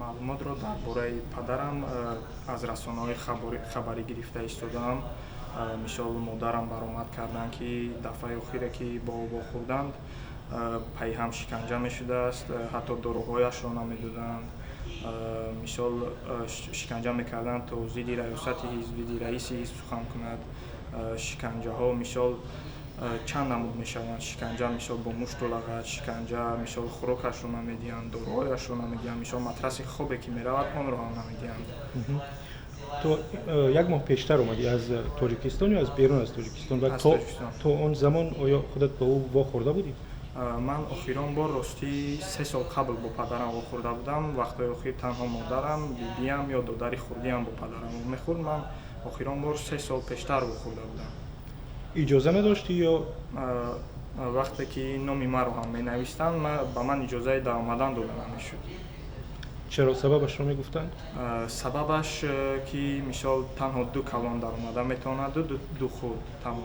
Маълумотро дар бораи падарам аз расонаҳои хабарӣ гирифта истодаам. Мисол, модарам баромад карданд, ки дафъаи охире, ки бо ӯ вохӯрданд, пайҳам шиканҷа мешудааст, ҳатто доруҳояшро намедоданд. Мисол, шиканҷа мекарданд, то зидди раёсати ҳизб, зидди раиси ҳизб сухан кунад. Шиканҷаҳо, мисол, чанд намуд мешаванд. Шиканҷа, мисол, бо мушту лагат, шиканҷа, мисол, хӯрокашро намедиҳанд, доруҳояшро намедиҳанд, мисол, матраси хобе, ки меравад, онро ҳам намедиҳанд. Ту як моҳ пештар омадӣ аз Тоҷикистон ё аз берун аз Тоҷикистон? Ва то он замон оё худат ба ӯ вохӯрда будӣ? Ман охирон бор, ростӣ, 3 сол қабл бо падарам вохӯрда будам. Вақтҳои охир танҳо модарам, бибиям ё додари хурдиам бо падарам мехӯрд. Ман охирон бор 3 сол пештар вохӯрда будам. Иҷоза надоштӣ ё? Вақте ки номи маро ҳам менавистанд, ба ман иҷозаи даромадан дода намешуд. Чаро? Сабабашро мегуфтанд? Сабабаш, ки, мисол, танҳо ду калон даромада метавонаду ду хурд, тамом.